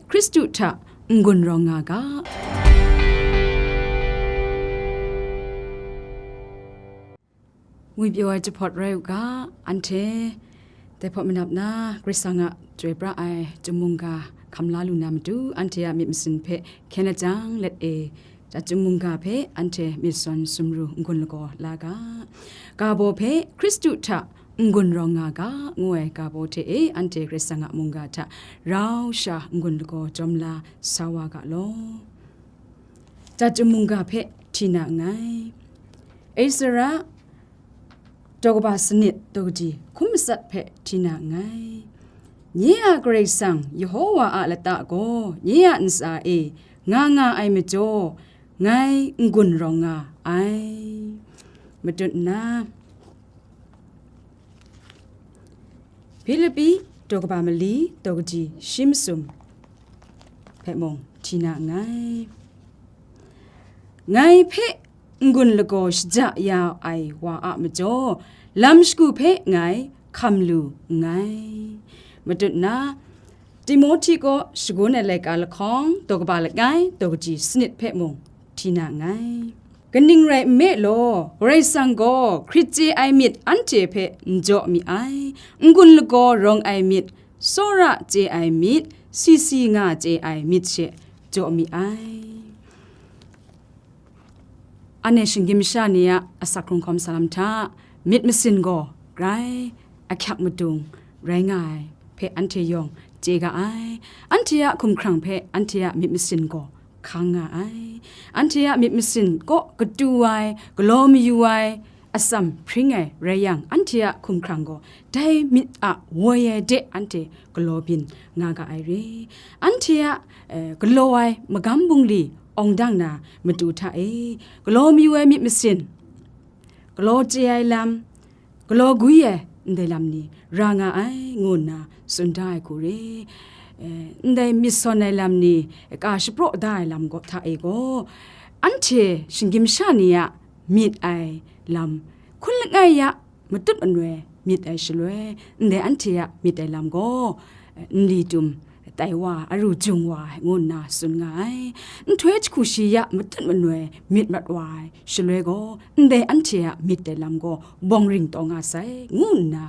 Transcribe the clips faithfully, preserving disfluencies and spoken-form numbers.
Hkristu hta n-gun rawng nga ga. Ngwipyaw ai jahpawt rai u ga, anhte dai hpawt manap na Karai Kasang a chyoi pra ai chyum mungga hkam la lu na matu, anhte a myit masin hpe hkyen lajang let e, chyum mungga hpe anhte myit sawn sumru n-gun lagaw la ga. Ga baw hpe Hkristu hta n-gun rawng nga ga, ngu ai ga baw hte e anhte Karai Kasang a mungga hta rau sha n-gun lagaw jawm la sa wa ga law. Chyum mungga hpe hti na nngai. Ezra daw kaba sanit daw kadi hkum matsat hpe hti na nngai. Nye a Karai Kasang Yehowa a lata gaw nye a ntsa e nga nga ai majaw, ngai n-gun rawng nga ai. Matut nna, Hpilipi daw kaba mali daw kadi shi masum hpe mung hti na nngai. Ngai hpe n-gun lagaw shaja ya ai wa a majaw, lam shagu hpe ngai hkam lu nngai. Matut nna, Timohti kaw shagun ai laika lahkawng daw kaba langai daw kadi sanit hpe mung hti na nngai. Kaning rai nme law, Karai Kasang gaw hkrit chye ai myit anhte hpe n jaw mi ai, n-gun lagaw rawng ai myit, tsawra chye ai myit, si si nga chye ai myit she jaw mi ai. Anhte shinggyim masha ni a asak hkrung hkawm sa lam hta, myit masin gaw grai ahkyak madung rai nga ai hpe anhte yawng chye ga ai. Anhte a hkumhkrang hpe anhte a myit masin gaw hkang nga ai. Anhte a myit masin kaw katu ai, galaw mayu ai, atsam hpring ai rai yang, anhte a hkumhkrang gaw dai myit a woi ai de anhte galaw byin nga ga ai re. Anhte a, eh, galaw ai magam bungli awng dang na matu hta e, galaw mayu ai myit masin, galaw chye ai lam, galaw gwi ai ndai lam ni ra nga ai, ngu nna tsun da ai hku re. Eh, ndai myit sawn ai lam ni ka shapraw da ai lam gaw hta e gaw, anhte shinggyim sha ni a myit ai lam, hkun langai ya matut manoi myit ai shaloi, ndai anhte a myit ai lam gaw, eh, nli tum tai wa, aru jung wa ai, ngu nna tsun nga ai. Nhtoi jahku shi ya matut manoi myit mat wa ai shaloi gaw, ndai anhte a myit ai lam gaw bawng ring taw nga sai, ngu nna,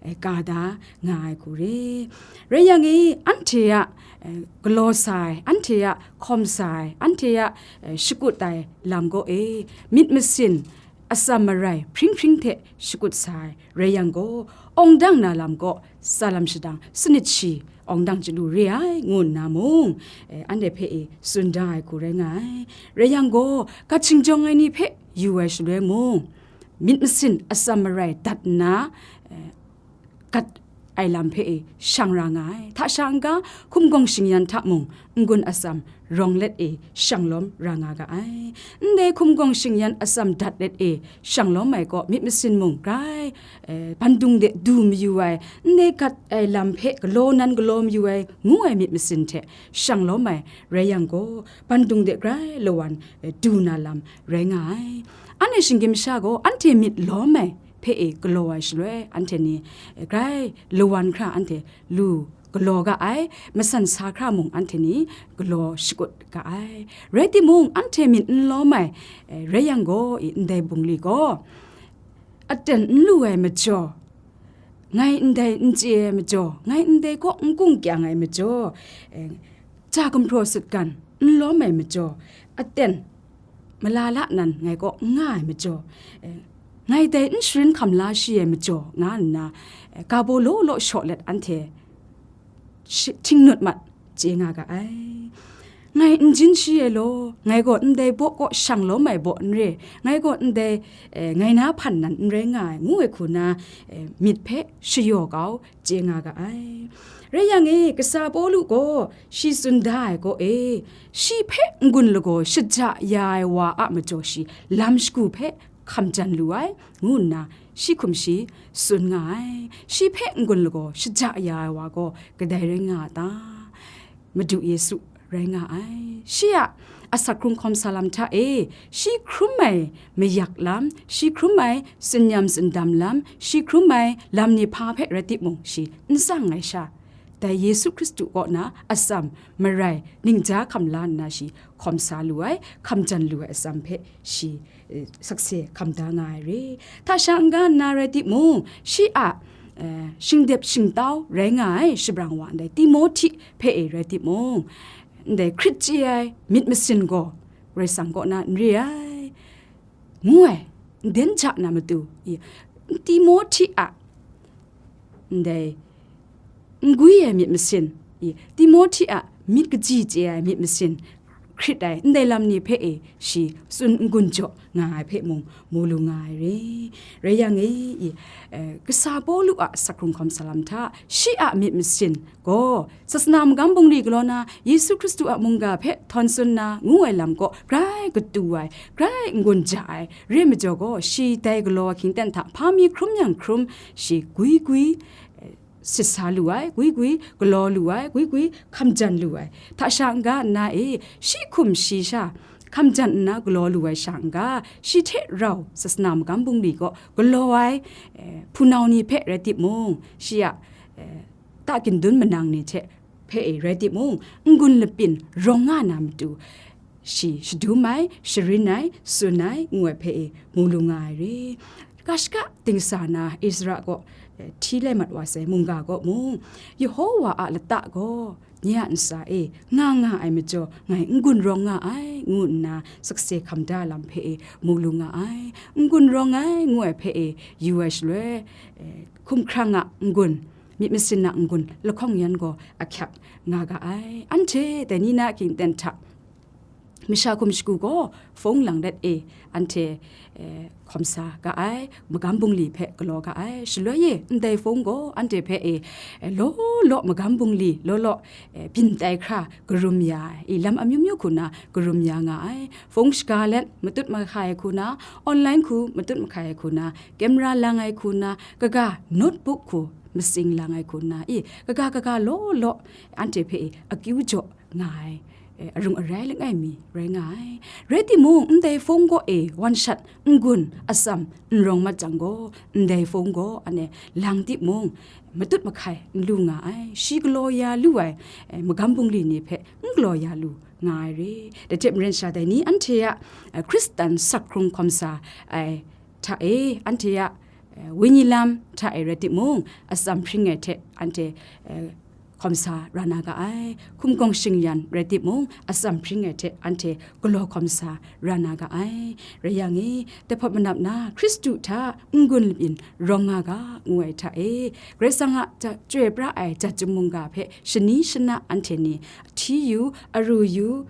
eh, ka da nga ai hku re. Rai yang e, anhte a, eh, galaw sa ai, anhte a hkawm sa ai, anhte a, eh, shakut ai lam gaw e, myit masin, atsam marai hpring hpring hte shakut sa ai rai yang gaw, awng dang na lam gaw tsa lam shadang sanit shi awng dang chyalu re ai, ngu nna mung, eh, anhte hpe e tsun da ai hku rai nga ai. Rai yang gaw, gat shingjawng ai ni hpe yu ai shaloi mung, myit masin atsam marai dat nna, eh, gat ai lam hpe e shang ra nga ai. Hta sha n-ga, hkum gawng shingyan hta mung n-gun atsam rawng let e shang lawm ra nga ga ai. Ndai hkum gawng shingyan atsam dat let e shang lawm ai gaw, myit masin mung grai, eh, bandung de du mayu ai, ndai gat ai lam hpe galaw nan galaw mayu ai ngu ai myit masin hte shang lawm ai rai yang gaw, bandung de grai lawan, eh, du na lam rai nga ai. Anhte shinggyim sha gaw anhte myit lawm ai hpe e galaw ai shaloi, anhte ni, eh, grai lawan hkra anhte lu galaw ga ai, masan sa hkra mung anhte ni galaw shakut ga ai. Rai timung, anhte myit n lawm ai, eh, rai yang gaw, i ndai bungli gaw, aten n lu ai majaw, ngai ndai n chye ai majaw, ngai ndai kaw n kung kyang ai majaw, eh, ja gumhpraw sutgan n lawm ai majaw, aten mala la nan ngai kaw n nga ai majaw, eh, ngai dai n sharin hkam la shi ai majaw, nga nna, eh, ga baw law law shaw let anhte shi-, htingnut mat chye nga ga ai. Ngai n jin shi ai law, ngai gaw ndai baw kaw shang lawm ai baw n re, ngai gaw ndai, eh, ngai na hpan nan n rai nga ai, ngu ai hku na, eh, myit hpe shayaw kau chye nga ga ai. Rai yang e, kasa Pawlu gaw shi tsun da ai gaw e, shi hpe n-gun lagaw shaja ya ai wa a majaw shi lam shagu hpe hkam jan lu ai, ngu nna shi hkum shi tsun nga ai. Shi hpe n-gun lagaw shaja ya ai wa gaw kadai rai nga a ta? Madu Yesu rai nga ai. Shi a asak hkrung hkawm sa lam hta e, shi hkrum ai mayak lam, shi hkrum ai tsin-yam tsindam lam, shi hkrum ai lam ni hpa hpe rai timung, shi n tsang ai sha, dai Yesu Hkristu kaw na atsam marai ningja hkam la nna shi hkawm sa lu ai, hkam jan lu ai atsam hpe shi, eh, sakse hkam da nga ai re. Hta sha n-ga nna rai timung, shi a, eh, shingdep shingtau rai nga ai shabrang wa ndai Timohti hpe e rai timung, ndai hkrit chye ai myit masin gaw Karai Kasang kaw na n re ai, ngu ai, nden ja na matu, i, Timohti a ndai n gwi ai myit masin, i, Timohti a myit kaji chye ai myit masin hkrit ai ndai lam ni hpe e shi tsun n-gun jaw nga ai hpe mung mu lu nga ai re. Rai yang e, i, eh, kasa Pawlu a sakhkrung hkawm sa lam hta, shi a myit masin gaw sasana magam bungli galaw na Yesu Hkristu a mungga hpe htawn tsun na ngu ai lam kaw grai katu ai, grai n-gun ja ai, re majaw gaw, shi dai galaw ai hkingten hta hpa mi hkrum yang hkrum, shi gwi gwi, eh, sit sa lu ai, gwi gwi galaw lu ai, gwi gwi hkam jan lu ai. Hta sha n-ga nna e, shi hkum shi sha hkam jan nna galaw lu ai sha n-ga, shi hte rau sasana magam bungli kaw galaw ai, eh, hpunau ni hpe rai timung, shi a, eh, ta gindun manang ni hte hpe e rai timung, n-gun lapyin rawng nga na matu, shi shadum ai, sharin ai, tsun ai, ngu ai hpe e mu lu nga ai re. Ga shaka dingsa na Ezra kaw, eh, hti lai mat wa sai mungga kaw mung, Yehowa a lata gaw nye a ntsa e nga nga ai majaw, ngai n-gun rawng nga ai, ngu nna sakse hkam da lam hpe e mu lu nga ai. N-gun rawng ai, ngu ai hpe e yu ai shaloi, eh, hkumhkrang a n-gun, myit masin a n-gun lahkawng yan gaw ahkyak nga ga ai. Anhte dai ni na hkingten hta masha hkum shagu gaw fung lang let e, anhte, eh, hkawm sa ga ai, magam bungli hpe galaw ga ai. Shaloi e, ndai fung gaw anhte hpe e, eh, law law magam bungli law law, eh, byin tai hkra karum ya ai, i lam amyu myu hku na karum ya nga ai. Fung shaga let matut mahkai ai hku na, online hku matut mahkai ai hku na, camera lang ai hku na, kaga notebook hku matsing lang ai hku na, i, kaga kaga law law anhte hpe e akyu jaw nga ai, eh, arung arai langai mi rai nga ai. Rai timung, ndai fung gaw e wan shat n-gun atsam n rawng mat jang gaw, ndai fung gaw ane lang timung, matut mahkai n lu nga ai, shi galaw ya lu ai, eh, magam bungli ni hpe n galaw ya lu nga ai re. Dai hte maren sha dai ni anhte a, eh, Hkristan sakhkrung hkawm sa ai hta e, anhte a, eh, wenyi lam hta e rai timung, atsam hpring ai hte anhte, eh, hkawm sa ra na ga ai. Hkum gawng shingyan rai timung, atsam hpring ai hte anhte galaw hkawm sa ra na ga ai. Rai yang e, dai hpawt manap na Hkristu hta n-gun labyin rawng nga ga, ngu ai hta e, Karai Kasang a ja, chyoi pra ai jat chyum mungga hpe shani shana anhte ni hti yu, aru yu,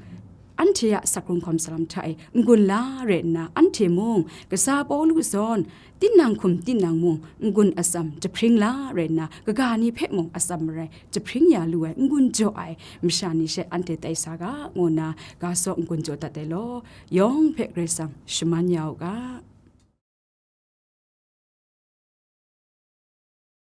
anhte a sakhkrung hkawm sa lam hta e n-gun la rai nna, anhte mung kasa Pawlu zawn tinang hkum tinang mung n-gun atsam jahpring la rai nna, kaga ni hpe mung atsam marai jahpring ya lu ai n-gun jaw ai masha ni she anhte tai sa ga, ngu nna ga saw n-gun jaw dat ai law, yawng hpe Karai Kasang shaman ya u ga.